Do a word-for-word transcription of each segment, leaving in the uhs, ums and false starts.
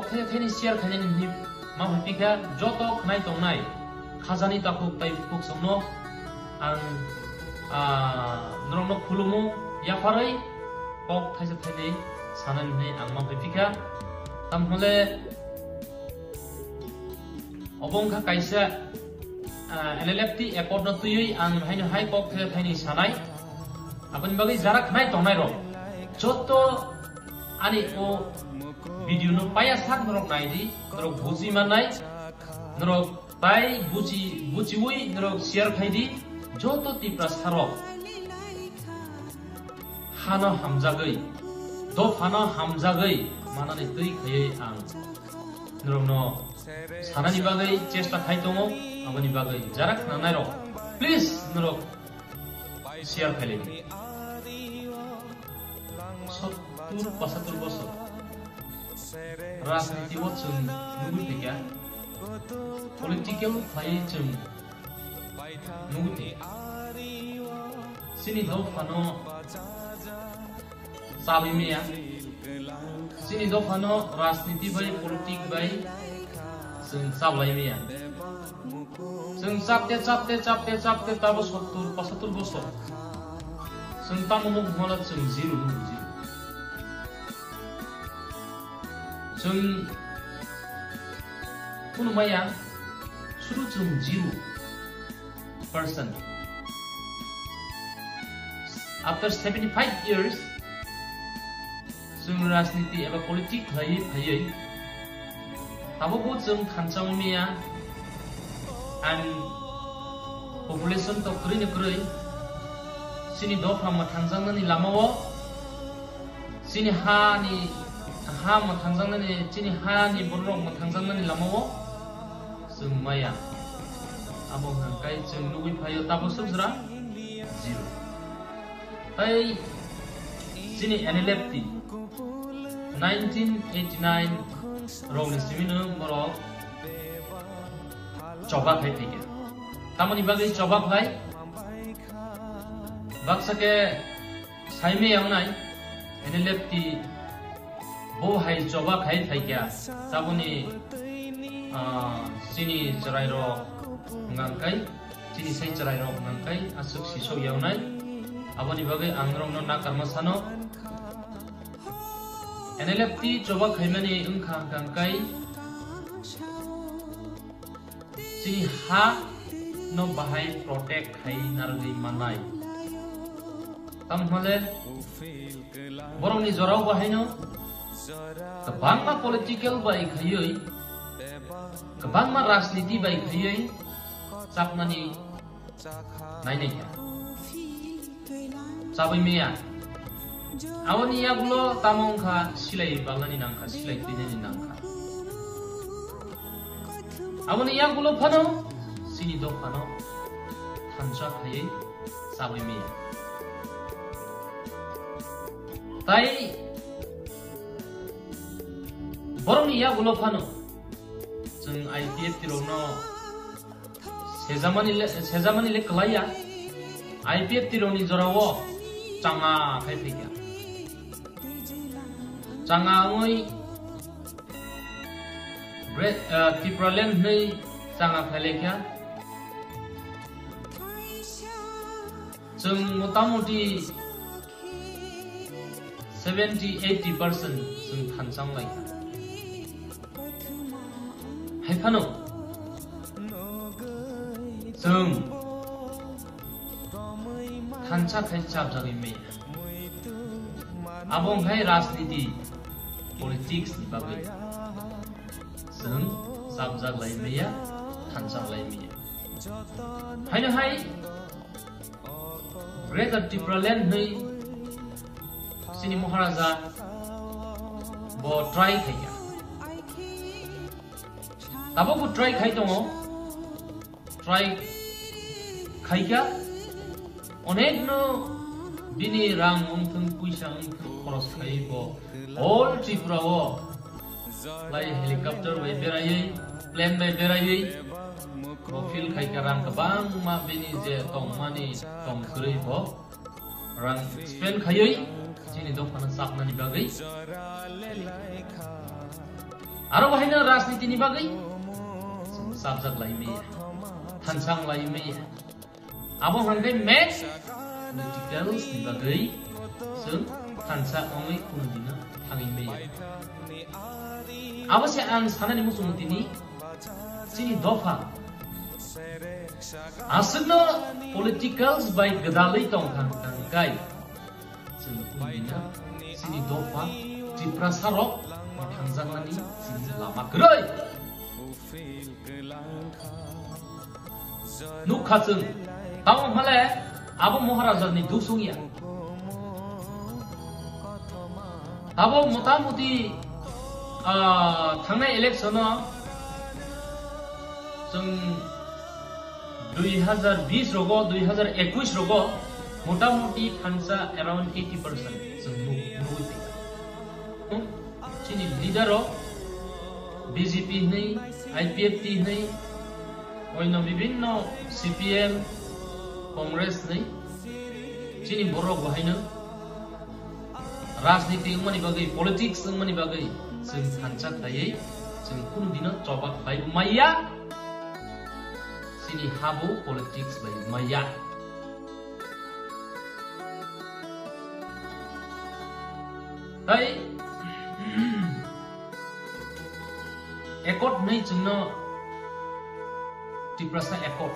Khe khe ni share khainani hwnwi ma phaipikha joto khnai tongnai khajani takhuk tai bukhuk songno ang, ah, norokno khulumu yapharwi kok thaisa thainwi sanani hwnwi ang ma phaipikha. Tamhole obo wngkha kaisa, ah, N L F T accord no twiwi ang haino hai kok thaisa thainwi sanai. Aboni bagwi jara khnai tongnai rok joto ani o video no paya sak norok nai di, norok buji mannai, norok tai buji, bujiwi norok share khai di, joto Tiprasa rok hano hamjagwi, dophano hamjagwi manani twi khaiwi ang norokno sanani bagwi chesta khai tongo, aboni bagwi jara khnanai rok please norok share khailai di. Sottur pochattur bosor rajniti o chwng nugwi phaikha, political khlaiwi chwng nugwi phaikha. Chini dophano chabwi maya, chini dophano rajniti bai politic bai chwng chablai maya. Chwng chapte, chapte, chapte, chapte, tabo sottur, pochattur bosor. Chwng tamo nuk hwnla chwng zero nuk zero. Chwng kunu maya, suru chwng zero percent. After seventy-five years, chwng rajniti eba politic khlaiwi phaiwi, tabukbo chwng thansa wngmaya, and population to kwrwino kwrwi, chini dopha mwthangjaknani lamao, chini hani ha mwthangjaknani, chini hani bororok mwthangjaknani lamao chwng maya. Abo hwnkhai chwng nugwi phaio tabuk suk jora zero. Tai chini N L F T nineteen eighty-nine rokni simino borok choba khai phaikha. Tamoni bagwi choba khai? Baksa khe saimaya wngnai N L F T bo hai choba khai phaikha. Taboni, ah, chini chwrairok hwnkhai, chini sai chwrairok hwnkhai aswk sisok yawnai. Aboni bagwi ang norokno nakarma sano. N L F T choba khaimani wngkha hwnkhai chini ha no bahai protect khai narwgwi mannai. Tamhole borokni jorao bahaino kwbangma political bai khaiwi, kwbangma rajniti bai khaiwi chapnani nainai kha. Chabwi maya. Aboni yagulo tamo wngkha silai balnani nangkha, silai twinani nangkha. Aboni yagulo phano chini dophano thansa khaiwi chabwi maya. Tai borokni yagulo phano chwng I P F T rokno sejamani le, sejamani le kwlaiya. I P F T rokni jorao changa khai phaikha. Changa wngwi Bre-, ah, Tipraland hwnwi changa phailaikha. Chwng motamoti seventy eighty percent chwng thansa wnglaikha. Hai phano chwng thansa khai chapjagwi maya. Abo wngkhai rajniti, politics ni bagwi chwng chapjak lai maya, thansa lai maya. Haino hai Greater Tipraland hwnwi chini Maharaja bo try khaikha. Tabukbo try khai tongo, try khaikha. Onekno bini rang wngthung, puisa wngthung, khoros khaiwi bo whole Tripura o lai helicopter bai beraiwi, plane bai beraiwi bo feel khaikha, rang kwbangma bini je tongmani tong kwrwi bo rang spend khaiwi chini dophano chapnani bagwi. Aro bahaino rajniti ni bagwi chwng chapjak lai maya, thansa wng lai maya. Abo hwnkhe main politicals ni bagwi chwng thansa wngwi kunu dino thangwi maya. Abo se ang sanani muchungo tini chini dopha aswkno politicals bai gwdalwi tongkha hwnkha hwnkhe chwng kunu dino chini dopha Tiprasa rok thangjaknani chini lama kwrwi. Nukha chwng, tamo hwnle abo Maharaja ni dusung ya. Abo motamuti, ah, thangnai election o chwng dui hazar bis rogo, dui hazar ekush rogo motamuti thansa around eighty percent chwng nuk-, nugwi tongkha. Chini leader rok B J P hinwi, I P F T hinwi, oino bibinno C P M, Congress hinwi, chini borok bo haino rajniti wngmani bagwi, politics wngmani bagwi chwng thansa khlaiwi chwng kunu dino choba khlaibo maya, chini habo politics bai maya. Tai accord hinwi chwngno Tiprasa accord.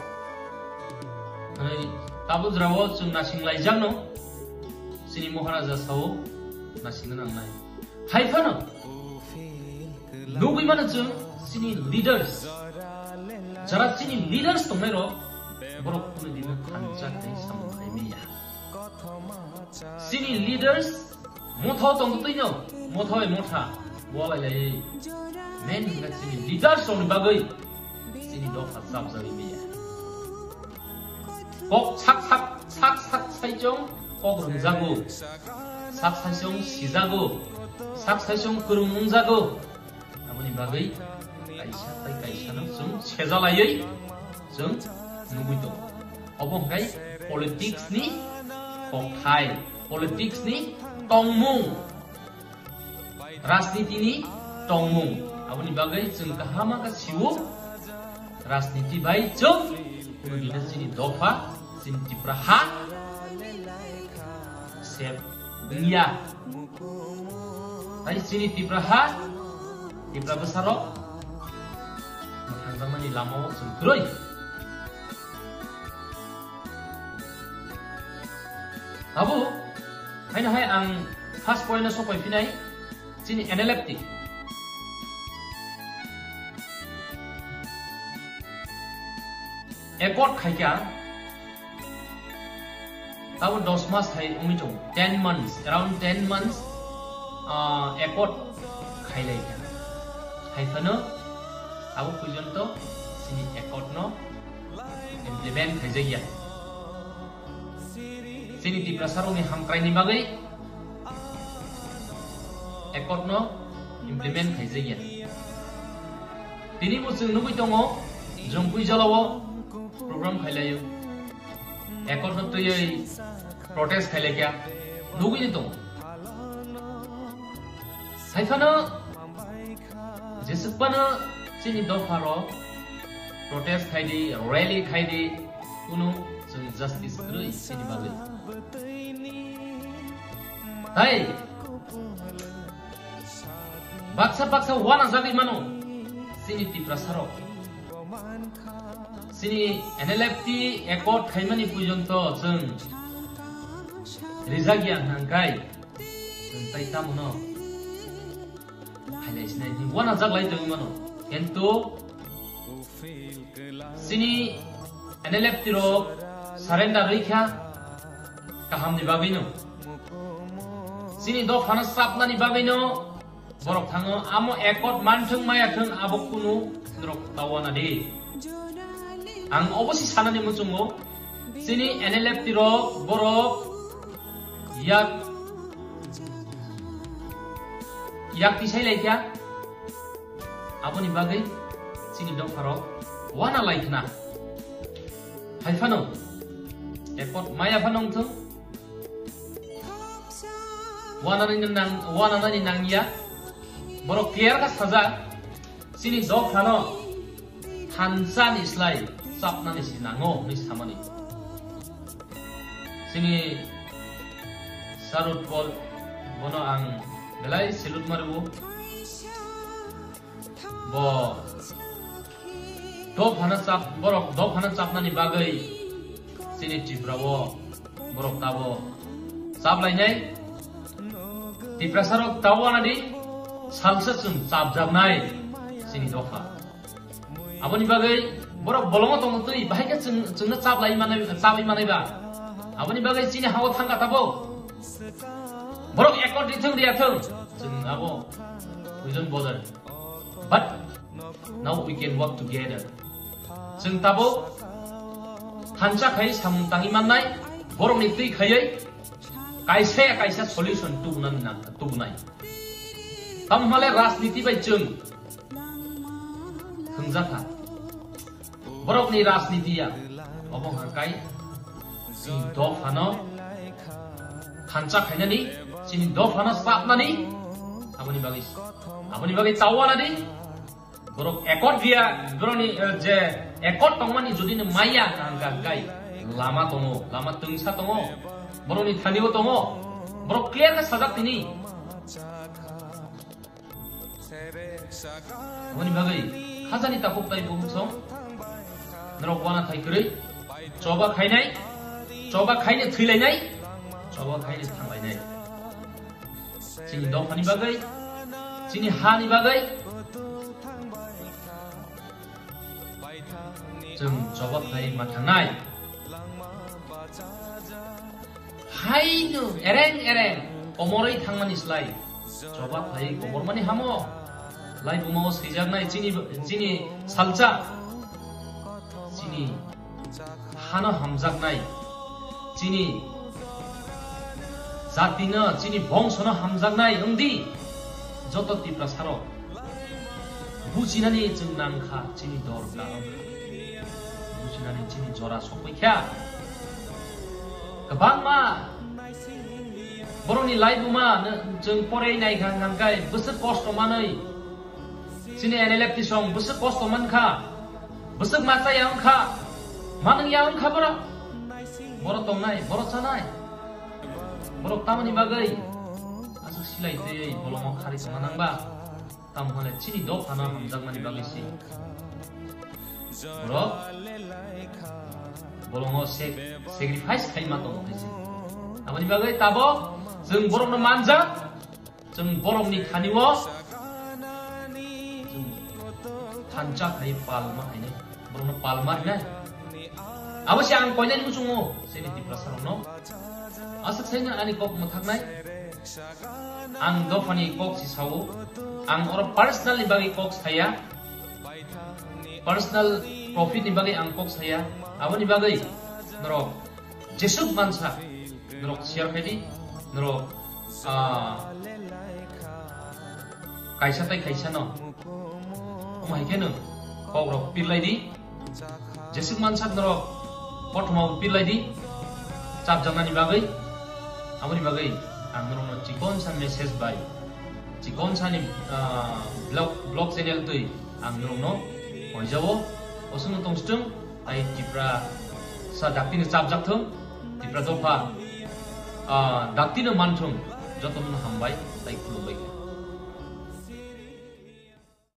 Tai tabuk jora o chwng nasing laijakno chini Maharaja sao nasingna nangnai. Hai phano nugwi mano chwng chini leaders, jara chini leaders tongnai rok, borok kunu dino thansa khai samung khai maya. Chini leaders motha tong twi no, motha bai motha walai lai. Men hingga chini leaders rokni bagwi chini dopha chapjagwi maya. Kok sak sak, sak sak saichung kok rwngjago, sak saichung sijago, sak saichung kwrwng wngjago. Aboni bagwi kaisa tai kaisa no chwng sejalaiwi chwng nugwi tongo. Obo hwnkhe politics ni kokthai, politics ni tongmung, rajniti ni tongmung. Aboni bagwi chwng kaham khe sio, rajniti bai chwng kunu dino chini dopha, chini Tipra ha sep wngya. Tai chini Tipra ha, Tipra bwsarok mwthangjakmani lamao chwng kwrwi. Abo, haino hai ang first point no sokoi phinai, chini N L F T. Accord khaikha, tabo dos mas hai wngwi tongo, ten months, around ten months, ah, accord khailai kha. Hai phano abo porjonto chini accord no implement khaijakya. Chini Tiprasa rokni hamkraini bagwi accord no implement khaijakya. Tini bo chwng nugwi tongo, Jongpui jalao program khailaio. Accord no twiwi protest khailaikha, nugwi tongo. Hai phano jeswk phano chini dopha rok protest khaidi, rally khaidi, kunu chwng justice kwrwi chini bagwi. Tai baksa baksa wana jagwi mano chini Tiprasa rok. Chini N L F T accord khaimani porjonto chwng rijak ya hwnkhai chwng tai tamo no khailai sinai ni wana jaglai tongwi mano. Kintu chini N L F T rok surrender rwikha kahamni bagwino. Chini dophano chapnani bagwino borok thango, amo accord manthwng mayathwng abo kunu norok tawana di. Ang obosi sanani muchungo, chini N L F T rok borok yak, yak tisai laikha. Aboni bagwi chini dopharok wana lai khna. Hai phano, accord maya phano wngthung. Wana nani nang, wana nani nangya. Borok clear kha sajak. Chini dophano thansa ni slai chapnani si nango hwnwi samani. Chini Sarut Paul bono ang belai salute ma rwo. Bo dophano chap, borok dophano chapnani bagwi chini Tripura o borok tabo chaplainai. Tiprasa rok tabo anadi salsa chwng chapjaknai chini dopha. Aboni bagwi borok bolongo tongtwi bahai khe chwng, chwngno chaplai manai, chaplai manai ba. Aboni bagwi chini hao thangka tabo. Borok accord rithwng riyathwng chwng abo we don't bother. But now we can work together. Chwng tabuk thansa khai samung tangwi mannai, borokni twi khaiwi kaisa ya kaisa solution tubunani nang, tubunai. Tamo hwnle rajniti bai chwng thwngjakha. Borokni rajniti ya, obo hwnkhai chini dophano thansa khainani, chini dophano chapnani, aboni bagwi, aboni bagwi tauanani, borok accord riya, borokni, eh, je accord tongmani jodi no maya, hwnkhai lama tongo, lama twngsa tongo, borokni thani o tongo, borok clear khe sajak tini. Aboni bagwi khajani takhuk tai bukhuk song norok wana thai kwrwi choba khainai, choba khaine thwilainai, choba khaine thanglainai. Chini dophani bagwi, chini hani bagwi chwng choba khlai ma thangnai. Haino ereng ereng komorwi thangmani slai choba khlai komormani hamo. Laibumao swijaknai chini, chini salsa, chini hano hamjaknai, chini jatino, chini bongsono hamjaknai wngdi. Joto Tiprasarok bujinani chwng nangkha, chini dorkar wngkha. Bujinani chini jora sokphaikha. Kwbangma borokni laibuma no chwng porei naikha hwnkhe bwswk kosto manwi. Chini N L F T song bwswk kosto mankha, bwswk machaya wngkha, manwngya wngkha borok. Borok tongnai, borok chanai, borok tamoni bagwi aswk silai twiwi bolongo kharwi tongna nangba. Tamo hwnle chini dophano hamjakmani bagwi se borok bolongo se sacrifice khaima tongo hinwi se. Aboni bagwi tabok chwng borokno manjak. Chwng borokni thani-o chwng thansa khai palma khainai, borokno palma rinai. Abo se ang koinani muchungo, chini Tiprasarokno. Aswk saino ani kok mwthaknai. Ang dophani kok si sao. Ang oro personal ni bagwi kok saya. Personal profit ni bagwi ang kok saya. Aboni bagwi norok jesuk mansa, norok share khai di, norok, ah, kaisa tai kaisa no. Omo hai khe no kok rok pirlai di. Jesuk mansa norok kothoma pirlai di. Chapjaknani bagwi, aboni bagwi ang norokno chikon sa message bai, chikon sani, ah, vlog, vlog channel twi ang norokno hoijao. Osongno tongsitung. Tai Tiprasa daktino chapjak thung, Tipra dopha, ah, daktino man thung, jotono hambai, tai khulumbai.